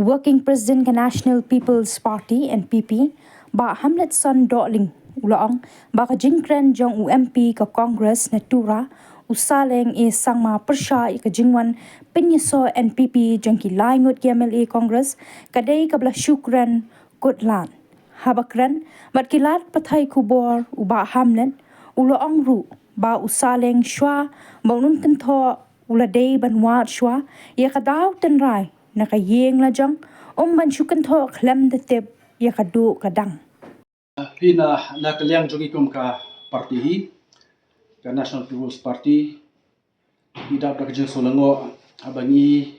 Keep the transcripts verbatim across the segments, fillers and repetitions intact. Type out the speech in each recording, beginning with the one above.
Working President ka National People's Party, N P P, Bah Hamletson Dohling, u la ong ba ka jingkren jong u M P ka Congress na Tura, u Saleng A Sangma, pyrshah ïa ka jingwan pynïasoh N P P jong ki lai ngut ki M L A Congress, ka dei kaba la shu kren kut lad. Haba kren bad ki lad pathai khubor, u Bah Hamlet u la ong ruh ba u Saleng, shuwa ba un kynthoh, u la dei ban wad shuwa ïa ka daw tynrai na ka ïing la jong, um ban shu kynthoh khlem da tip ïa ka duh ka dang. Phi, na, na ka liang jong ngi kum ka party hi, ka National People's Party, ngi dap da ka jingsngewlyngngoh haba ngi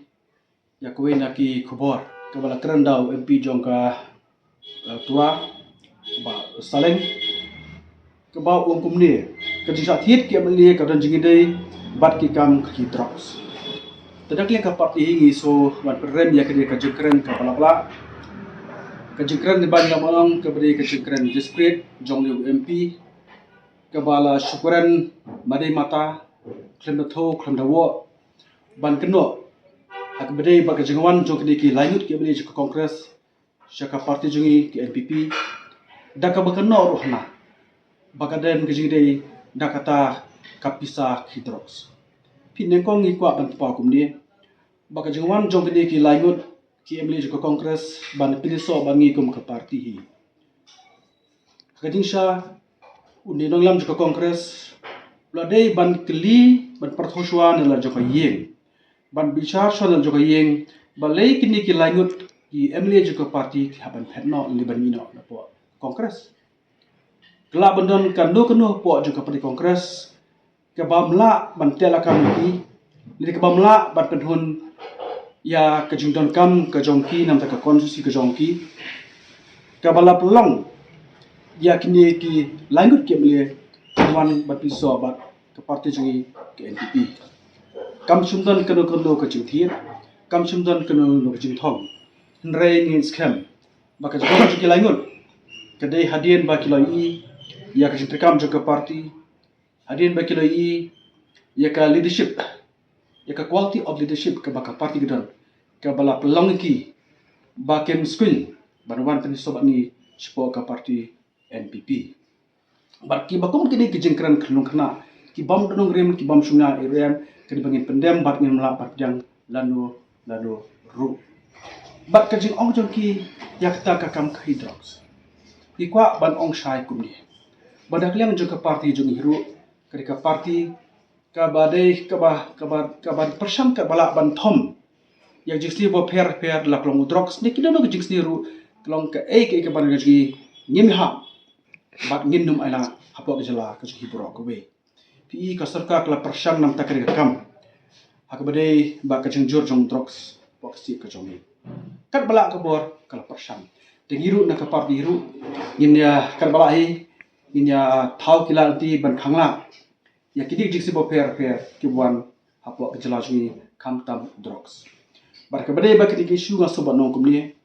ïa kawei na ki khubor kaba la kren da u M P jong ka, eh, Tura, Bah Saleng, kaba u ong kumne: ka jingshah thied ki M L A ka don jingïadei bad ki kam ki drugs. Te da ka liang ka party hi ngi shu wan pynrem ïa kane ka jingkren kaba la blah, ka jingkren ba ngi la ong kaba dei ka jingkren desperate jong u M P, kaba la shu kren madei mata, khlem da thew khlem da woh, ban kynnoh ha kaba dei bad ka jingwan jong kine ki lai ngut ki M L A jong ka Congress sha ka party jong ngi ka N P P, da kaba kynnoh ruh hana ba ka don ka jingïadei da kata ka pisa ki drugs. Phi, nyngkong ngi kwah ban kynmaw kumne ba ka jingwan jong kine ki lai ngut ki M L A jong ka Congress ban pynïasoh bad ngi kum ka party hi. Ka jingshisha, une u nongïalam jong ka Congress u la dei ban kylli, ban pyrthuh shuwa na la jong ka ïing, ban bishar shuwa na la jong ka ïing, balei kine ki lai ngut ki M L A jong ka party ki hap ban phet noh lane ban mih noh napoh Congress. Ka lah ban don kano kano hapoh jong ka party Congress kaba ym lah ban teh lakam ïa ki, lane kaba ym lah ban pynhun ïa ka jingdonkam ka jong ki, namar ka constituency ka jong ki, kaba la pynlong ïa kine ki lai ngut ki M L A ban wan ban pynïasoh bad ka party jong ngi ka N P P. Kam shym don kano kano ka jingthied, kam shym don kano kano ka jingthong. Hynrei ngi skhem ba ka jingthong jong ki lai ngut ka dei hadien ba ki la ïohi ïa ka jingtreikam jong ka party, hadien ba ki la ïohi ïa ka leadership, ïa ka quality of leadership kaba ka party ka don, kaba la pynlong ïa ki ba kin skul ban wan pynïasoh bad ngi shapoh ka party N P P. Bad kiba kum kine ki jingkren khyllung khynnah, ki bym da nongrim, ki bym shongnia ïa ruh, ka dei ba ngin pyndem bad ngim lah ban pdiang lano lano ruh. Bad ka jingong jong ki ïa kata ka kam ka hi drugs, ngi kwah ban ong shai kumne ba da ka liang jong ka party jong ngi ruh, ka dei ka party kaba dei kaba, kaba, kaba pyrshang kaba lah ban thom ïa ka jingsniew bapher bapher, la ka long u drugs ne kino kino ka jingsniew ruh, ka long kaei kaei kaba na ka jong ngi, ngim ïahap bad ngin ym ailad hapoh ka jylla ka jong ngi baroh kawei. Phi i, ka sorkar ka la pyrshang namar kata ka kam ha kaba dei bad ka jingjur jong drugs hapoh ka state ka jong ngi. Katba lah ka bor ka la pyrshang. Te ngi ruh na ka party ruh ngin ïa, katba lah hi, ngin ïa thaw ki lad lynti ban khanglad ïa kine ki jingsniew bapher bapher kiba wan hapoh ka jylla jong ngi, khamtam drugs. Bad kaba dei bad kine ki issue, nga sngewbha ban ong kumne,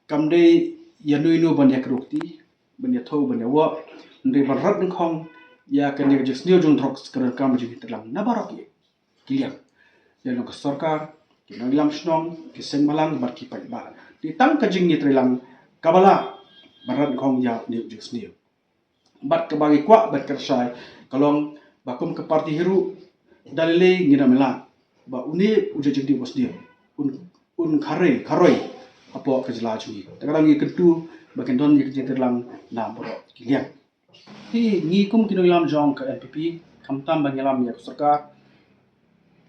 kam dei ïano ïano ban ïa kynroh kti, ban ïa thew, ban ïa woh, hynrei ban rat nyngkhong ïa kane ka jingsniew jong drugs, ka donkam jingïatreilang na baroh ki, ki liang, ïa long ka sorkar, ki nongïalam shnong, ki seng bhalang bad ki paidbah. Te tang ka jingïatreilang kaba lah ban rat nyngkhong ïa une u jingsniew. Bad kaba ngi kwah ban kren shai ka long ba kum ka party hi ruh, da lei lei ngin ym ailad ba une u jingdih u sniew un, un kharoi kharoi hapoh ka jylla jong ngi. Te ka dang ngi kyntu ba kin don ïa ka jingïatreilang na baroh ki liang. Hi, ngi kum ki nongïalam jong ka N P P, khamtam ba ngi ïalam ïa ka sorkar,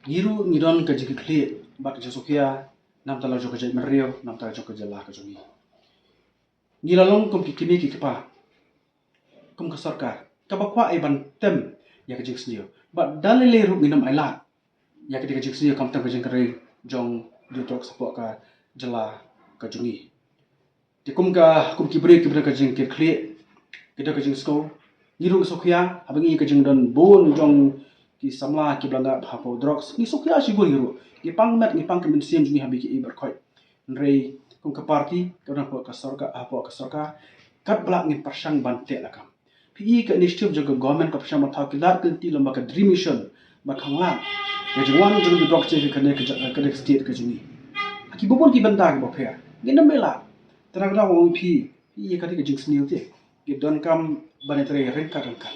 ngi ruh ngi don ka jingkitkhlieh bad ka jingsngewkhia namar la jong ka jaitbynriew, namar la jong ka jylla ka jong ngi. Ngi la long kum ki kmie ki kpa, kum ka sorkar kaba kwah ei ban tem ïa ka jingsniew, bad da lei lei ruh ngin ym ailad ïa ka dei ka jingsniew, khamtam ka jingkyrhai jong u drugs hapoh ka jylla ka jong ngi. Te kum ka, kum ki briew kiba don ka jingkitkhlieh, ki don ka jingsngew, ngi ruh ngi sngewkhia haba ngi ka jingdon bun jong ki samla kiba la ngat hapoh drugs, ngi sngewkhia shibun ngi ruh. Ngi pang met, ngi pang ka mynsiem jong ngi haba ki ïeit bad khoit. Hynrei kum ka party kaba don hapoh ka sorkar, hapoh ka sorkar, katba lah ngin pyrshang ban teh lakam. Phi i, ka initiative jong ka government ka pyrshang ban thaw ki lad ki lynti lem bad ka Dream Mission, ban khanglad ïa ka jingwan jong ki drugs sha kane ka ja-, kane ka state ka jong ngi ha kiba bun ki bynta kiba pher. Ngin ym lah. Te nga ong phi, phi ïa kata ka jingsniew te, ngi donkam ban ïatrei ryngkat ryngkat.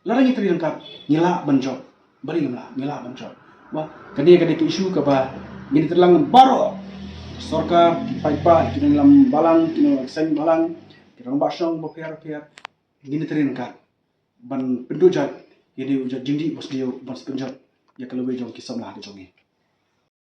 Lada ngi trei ryngkat, ngi lah ban jop. Balei ngim lah? Ngi lah ban jop. Ba kane ka dei ka issue kaba ngin ïatrei lang baroh, sorkar, ki paidbah, ki nongïalam balang, ki nongïalam seng balang, ki rangbah shnong bapher bapher, ngin ïatrei ryngkat ban pynduh jait ïa une u jait jingdih basniew ban sa pynjot ïa ka lawei jong ki samla ka jong ngi.